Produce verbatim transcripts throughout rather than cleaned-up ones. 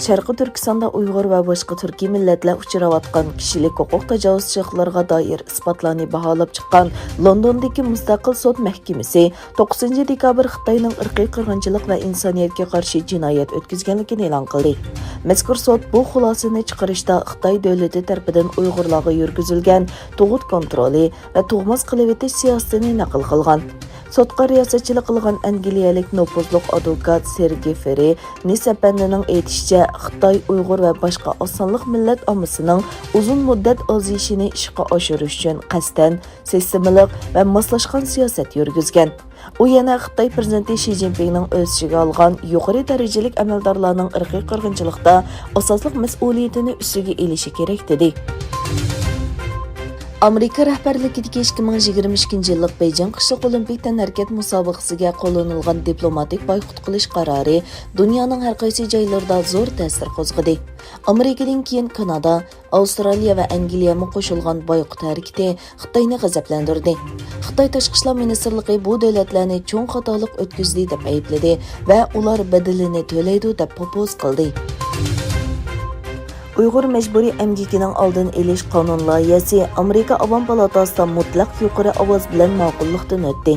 شەرقىي تۈركىستاندا ئۇيغۇر ۋە باشقا تۈركىي مىللەتلەر ئۇچراۋاتقان كىشىلىك ھوقۇق تاجاۋۇزچىلىقلىرىغا دائىر ئىسپاتلارنى باھالاپ چىققان لوندوندىكى مۇستەقىل سوت مەھكىمىسى توققۇزىنچى دېكابىر خىتاينىڭ ئىرقىي قىرغىنچىلىق ۋە ئىنسانىيەتكە قارشى جىنايەت ئۆتكۈزگەنلىكىنى ئېلان قىلدى. مەزكۇر سوت بۇ خۇلاسىنى چىقىرىشتا خىتاي دۆلىتى تەرىپىدىن ئۇيغۇرلارغا يۈرگۈزۈلگەن تۇغۇت كونترولى ۋە تۇغماس قىلىۋېتىش سىياسىتىنى نەقىل قىلغان. سوتقا رىياسەتچىلىك قىلغان ئەنگلىيەلىك نوپۇزلۇق ئادۋوكات سېرگېي فېررى نىس ئەپەندىنىڭ ئېيتىشىچە، خىتاي، ئۇيغۇر ۋە باشقا ئاز سانلىق مىللەت ئاممىسىنىڭ ئۇزۇن مۇددەت ئازىيىشىنى ئىشقا ئاشۇرۇش ئۈچۈن قەستەن، سىستېمىلىق ۋە ماسلاشقان سىياسەت يۈرگۈزگەن. ئۇ يەنە خىتاي پىرېزىدېنتى شى جىنپىڭنىڭ ئۆز ئىچىگە ئالغان يۇقىرى دەرىجىلىك ئەمەلدارلارنىڭ ئىرقىي قىرغىنچىلىقتا ئاساسلىق مەسئۇلىيىتىنى ئۈستىگە ئېلىشى كېرەك، دېدى. ئامېرىكا رەھبەرلىكىدىكى ئىككى مىڭ يىگىرمە ئىككىنچى يىللىق بېيجىڭ قىشلىق ئولىمپىك تەنھەرىكەت مۇسابىقىسىگە قوللىنىلغان دىپلوماتىك بايقۇت قىلىش قارارى دۇنيانىڭ ھەر قايسى جايلىرىدا زور تەسىر قوزغىدى. ئامېرىكىدىن كېيىن كانادا، ئاۋسترالىيە ۋە ئەنگلىيەمۇ قوشۇلغان بايقۇت ھەرىكىتى خىتاينى غەزەپلەندۈردى. خىتاي تاشقى ئىشلار مىنىستىرلىقى بۇ دۆلەتلەرنى چوڭ خاتالىق ئۆتكۈزدى دەپ ئەيىبلىدى ۋە ئۇلار بەدىلىنى تۆلەيدۇ دەپ پوپوز قىلدى. ئۇيغۇر مەجبۇرىي ئەمگىكىنىڭ ئالدىنى ئېلىش قانۇن لايىھەسى ئامېرىكا ئاۋام پالاتاسىدا مۇتلەق يۇقىرى ئاۋاز بىلەن ماقۇللۇقتىن ئۆتتى.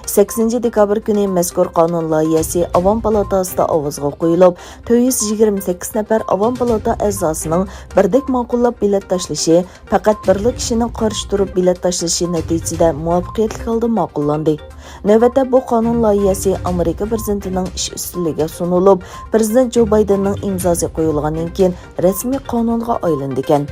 سەككىزىنچى دېكابىر كۈنى مەزكۇر قانۇن لايىھەسى ئاۋام پالاتاسىدا ئاۋازغا قويۇلۇپ، تۆت يۈز يىگىرمە سەككىز نەپەر ئاۋام پالاتا ئەزاسىنىڭ بىردەك ماقۇللاپ بېلەت تاشلىشى، پەقەت بىرلا كىشىنىڭ قارشى تۇرۇپ بېلەت تاشلىشى نەتىجىسىدە مۇۋەپپەقىيەتلىك ھالدا ماقۇللاندى. نۆۋەتتە بۇ قانۇن لايىھەسى ئامېرىكا پىرېزىدېنتىنىڭ ئىش ئۈستىلىگە سۇنۇلۇپ، پىرېزىدېنت جو بايدېننىڭ ئىمزاسى قويۇلغاندىن كېيىن رەسمىي قانۇنغا ئايلىنىدىكەن.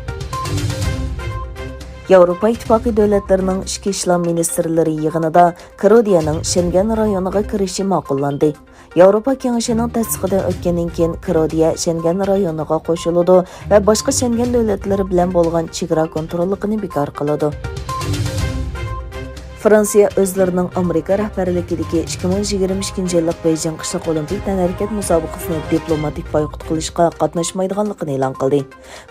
ياۋروپا ئىتتىپاقى دۆلەتلىرىنىڭ ئىچكى ئىشلار مىنىستىرلىرى يىغىنىدا كىرودىيەنىڭ شېنگەن رايونىغا كىرىشى ماقۇللاندى. ياۋروپا كېڭىشىنىڭ تەستىقىدىن ئۆتكەندىن كېيىن، كىرودىيە شېنگەن رايونىغا قوشۇلىدۇ ۋە باشقا شېنگەن دۆلەتلىرى بىلەن بولغان چېگرا كونتروللۇقىنى بىكار قىلىدۇ. فرانسىيە ئۆزلىرىنىڭ ئامېرىكا رەھبەرلىكىدىكى ئىككى مىڭ يىگىرمە ئىككىنچى يىللىق بېيجىڭ قىشلىق ئولىمپىك تەنھەرىكەت مۇسابىقىسىنى دىپلوماتىك بايقۇت قىلىشقا قاتناشمايدىغانلىقىنى ئېلان قىلدى.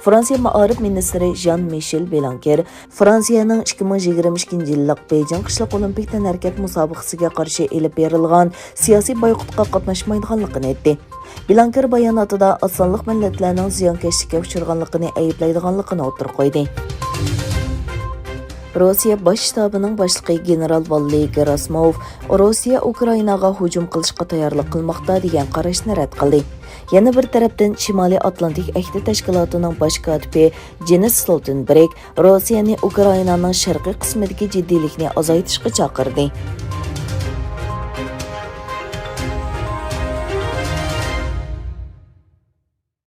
فرانسىيە مائارىپ مىنىستىرى ژان مىشېل بلانكېر فرانسىيەنىڭ ئىككى مىڭ يىگىرمە ئىككىنچى يىللىق بېيجىڭ قىشلىق ئولىمپىك تەنھەرىكەت مۇسابىقىسىگە قارشى ئېلىپ بېرىلغان سىياسىي بايقۇتقا قاتناشمايدىغانلىقىنى ئېيتتى. بلانكېر باياناتىدا ئاز سانلىق مىللەتلەرنىڭ زىيانكەشلىككە ئۇچرىغانلىقىنى ئەيىبلەيدىغانلىقىنى ئوتتۇرىغا قويدى. روسىيە باش شتابىنىڭ باشلىقى گېنېرال ۋاللېي گېراسىموف روسىيە ئۇكرائىناغا ھۇجۇم قىلىشقا تەييارلىق قىلماقتا دېگەن قاراشنى رەت قىلدى. يەنە بىر تەرەپتىن، شىمالىي ئاتلانتىك ئەھدى تەشكىلاتىنىڭ باش كاتىپى جېنس ستولتېنبېرگ روسىيەنى ئۇكرائىنانىڭ شەرقىي قىسمىدىكى جىددىيلىكنى ئازايتىشقا چاقىردى.